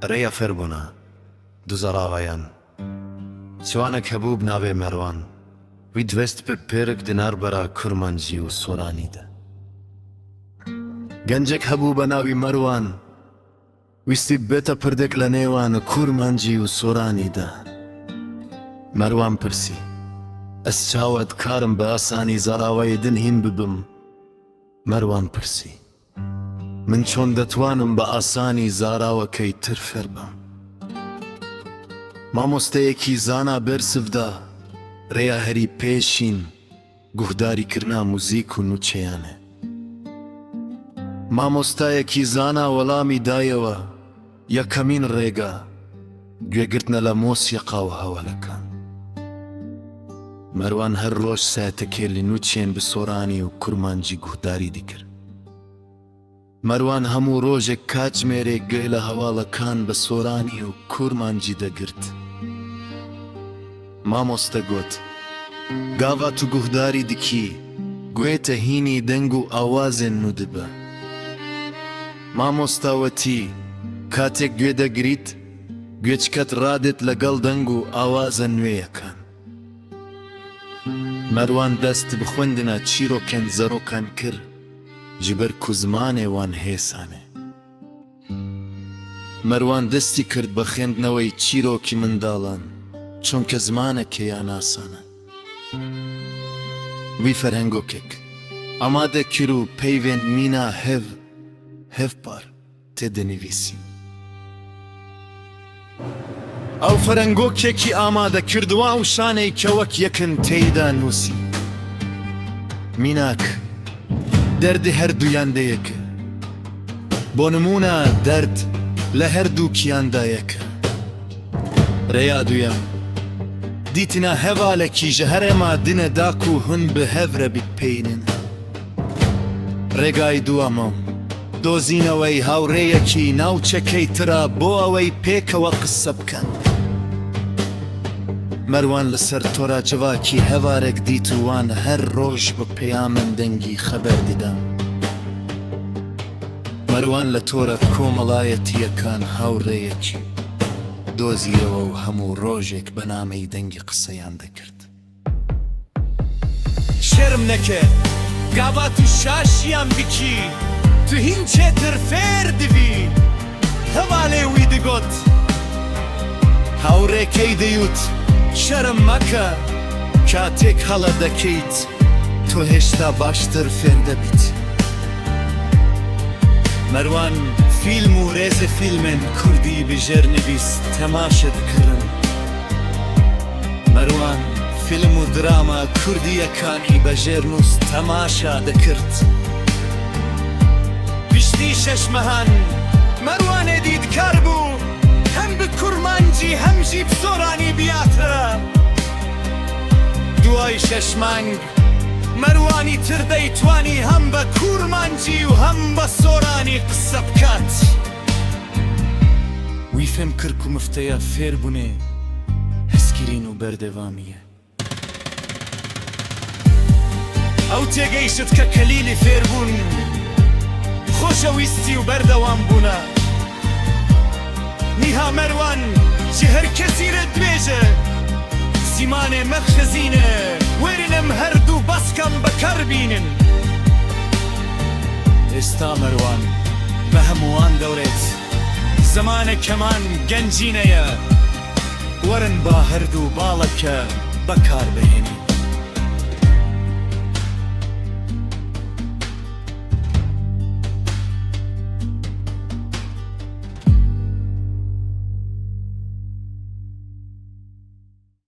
Rêya fêrbûna du zaravayan. Ciwanek hebû bi navê Merwan. Wî diwest bi pêrik di navbera kurmancî û soranî de. Gencek hebû bi navî Merwan. Wîstî bibête pirdek li nêwan kurmancî û soranî de. Merwan pirsî, Ez çawa dikarim bi asanî zaravayê din hîn bibim? Merwan pirsî, Min çon detwanim bi asanî zarawekey tir fêr bim? Mamosteyekî zana bersiv da, Rêya herî pêşîn guhdarîkirina muzîk û nûçeyan e. Mamostayekî zana welamî dayewe, Yekemîn rêga, guhgirtina li mosîqa û hewalekan. Merwan her roj saetekê li nûçeyên bi soranî û kurmancî guhdarî dikir. Merwan hemû rojek kacmêrê guh li hewalekan bi soranî û kurmancî degirt. Mamoste got, Gava tu guhdarî dikî, guhê te hînî deng û awazên nû dibe. Mamosta wetî, Katêk guhê degirît, guhêçket radêt legel deng û awaza nûêyekan. Merwan dest bi xwendina çîrokên zarokan kir ji ber ku zimanê wan hêsan e. Merwan destî kird bi xwendinewey çîrokî mindalan çunke zimanekê yan asan e. Wî ferhengokek amade kir û peyvên mîna hev, hevpar tê de nivîsîn. Ew ferhengokekî amade kird û ew şaney ke wek yekin têyda nûsî. Mînak, derdê her duyan de yek e. Bo nimûne derd li her du kiyan de yek e. Rêya duyem, dîtina hevalekî ji herêma din e da ku hûn bi hev re bipeyînin. Rêgay duwemam, dozînewey hawrêyekî navçekey tira bo ewey pêkewe qise bikin. Merwan li ser tora civakî hevarek dît û wan her roj bi peyamên dengî xeber dida. Merwan li tora komelayetiyekan hawrêyekî dozîyewe û hemû rojêk bi namey dengî qiseyan dikird. Şerm neke, gava tu şaşiyan bikî, tu hîn çêtir fêr dibî. Hevalê wî digot. Hawrêkey diyût, Şerm meke, katêk hela dekeyt, tu hêşta baştir fêr debît. Merwan fîlm û rêzefîlmên kurdî bi jêrnivîs temaşe dikirin. Merwan fîlm û drama kurdîyekanî be jêrnûs temaşa dikird. Piştî şeş mehan Merwan êdî dikaribû hem bi kurmancî hem jî bi soranî biyatire. Duay şeş mang Merwanî tir deytwanî hem be kurmancî û hem be soranî qise bikat. Wî fêm kir ku mifteya fêrbûnê hezkirîn û berdewamî ye. Ew têgehişt ke kelîlî fêrbûn, xoşewîstî û berdewambûn e. Nîha Merwan ji her kesî re dibêje, Zimanê me xizîn e, werin em her du baskan bi kar bînin. Êsta Merwan bi hemûan dewrêt, Zimanê keman gencîne ye, werin ba her du baleke bi kar bihênîn.